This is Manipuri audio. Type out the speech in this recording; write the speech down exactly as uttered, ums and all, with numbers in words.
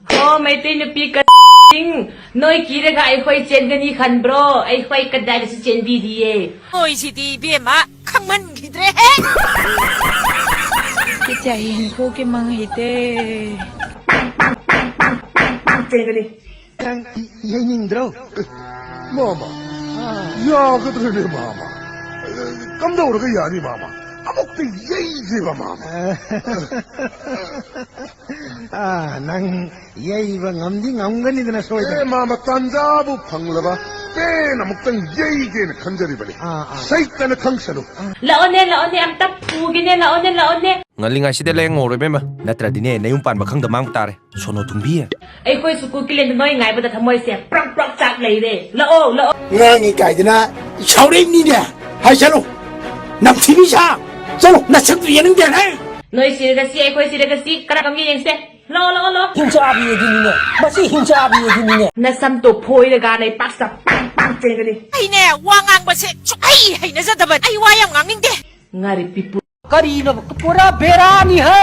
ꯑꯣ, ꯃꯩꯇꯩ ꯅꯨꯄꯤ ꯀꯁꯤꯡ, ꯅꯣꯏ ꯀꯤꯔꯒ ꯑꯩꯈꯣꯏ ꯆꯦꯟꯒꯅꯤ ꯈꯟꯕ꯭ꯔꯣ? ꯑꯩꯈꯣꯏ ꯀꯗꯥꯏꯗꯁꯨ ꯆꯦꯟꯕꯤꯗꯤꯌꯦ꯫ ꯃꯣꯏꯁꯤꯗꯤ ꯏꯕꯦꯝꯃ ꯈꯪꯃꯟꯈꯤꯗ꯭ꯔꯦꯍꯦ꯫ ꯆꯤꯆꯥ ꯍꯤꯡꯈꯣꯛꯀꯤ ꯃꯪ ꯍꯩꯇꯦ꯫ ꯆꯦꯟꯒꯅꯤ꯫ ꯅꯪ ꯌꯩꯅꯤꯡꯗ꯭ꯔꯣ? ꯃꯥꯃ, ꯌꯥꯒꯗ꯭ꯔꯅꯦ ꯃꯥꯃ? ꯀꯝꯗꯧꯔꯒ ꯌꯥꯅꯤ ꯃꯥꯃ? ꯑꯃꯨꯛꯇ ꯌꯩꯁꯦꯕ ꯃꯥꯃ꯫ ꯑꯥ, ꯅꯪ ꯌꯩꯕ ꯉꯝꯗꯤ ꯉꯝꯒꯅꯤꯗꯅ ꯁꯣꯏꯗꯅ꯫ ꯑꯦ, ꯃꯥꯃ, ꯇꯥꯟꯖꯥꯕꯨ ꯐꯪꯂꯕ ꯄꯦꯟ ꯑꯃꯨꯛꯇꯪ ꯌꯩꯒꯦꯅ ꯈꯟꯖꯔꯤꯕꯅꯤ꯫ ꯑꯥ, ꯑꯥ꯫ ꯁꯩꯇꯅ ꯈꯪꯁꯅꯨ꯫ ꯂꯥꯛꯑꯣꯅꯦ, ꯂꯥꯛꯑꯣꯅꯦ, ꯑꯝꯇ ꯐꯨꯒꯦꯅꯦ, ꯂꯥꯛꯑꯣꯅꯦ, ꯂꯥꯛꯑꯣꯅꯦ꯫ ꯉꯜꯂꯤꯉꯩꯁꯤꯗ ꯂꯩꯉꯧꯔꯣ ꯏꯕꯦꯝꯃ, ꯅꯠꯇ꯭ꯔꯗꯤꯅꯦ ꯅꯌꯨꯝ ꯄꯥꯟꯕ ꯈꯪꯗ ꯃꯥꯡꯕ ꯇꯥꯔꯦ꯫ ꯁꯣꯅꯣ ꯊꯨꯡꯕꯤ꯫ ꯑꯩꯈꯣꯏꯁꯨ ꯀꯨꯀꯤꯂꯦꯟꯗ ꯅꯣꯏ ꯉꯥꯏꯕꯗ ꯊꯃꯣꯏꯁꯦ ꯄ꯭ꯔꯛ ꯄ꯭ꯔꯛ ꯆꯥꯛ ꯂꯩꯔꯦ꯫ ꯂꯥꯛꯑꯣ, ꯂꯥꯛꯑꯣ꯫ ꯉꯥꯡꯉꯤ ꯀꯥꯏꯗꯅ ꯁꯥꯎꯔꯛꯏꯅꯤꯅꯦ꯫ ꯍꯥꯏ ꯆꯠꯂꯣ꯫ ꯅꯝꯊꯤꯕꯤ ꯁꯥ꯫ ꯆꯠꯂꯣ, ꯅꯁꯛꯇꯨ ꯌꯦꯡꯅꯤꯡꯗꯦ ꯍꯦ꯫ ꯅꯣꯏ ꯁꯤꯔꯒ ꯁꯤ, ꯑꯩꯈꯣꯏ ꯁꯤꯔꯒ ꯁꯤ, ꯀꯅꯥ ꯀꯝꯒꯦ ꯌꯦꯡꯁꯦ꯫ ꯂꯥꯛꯑꯣ, ꯂꯥꯛꯑꯣ, ꯂꯥꯛꯑꯣ꯫ ꯍꯤꯡꯆꯥꯕꯤ ꯑꯗꯨꯅꯤꯅꯦ꯫ ꯃꯁꯤ ꯍꯤꯡꯆꯥꯕꯤ ꯑꯗꯨꯅꯤꯅꯦ꯫ ꯅꯁꯝꯗꯣ ꯐꯣꯏꯔꯒ ꯂꯩꯄꯥꯛꯁꯤꯗ ꯄꯥꯡ ꯄꯥꯡ ꯆꯦꯟꯒꯅꯤ꯫ ꯑꯩꯅꯦ, ꯋꯥ ꯉꯥꯡꯕꯁꯦ ꯁꯨꯛꯍꯩ ꯍꯩꯅꯖꯗꯕꯅꯤ꯫ ꯑꯩ ꯋꯥ ꯌꯥꯝ ꯉꯥꯡꯅꯤꯡꯗꯦ꯫ ꯉꯥꯔꯤ ꯄꯤꯄꯨ꯫ ꯀꯔꯤꯅꯣ? ꯄꯨꯔꯥ ꯕꯦꯔꯥꯅꯤ ꯍꯦ꯫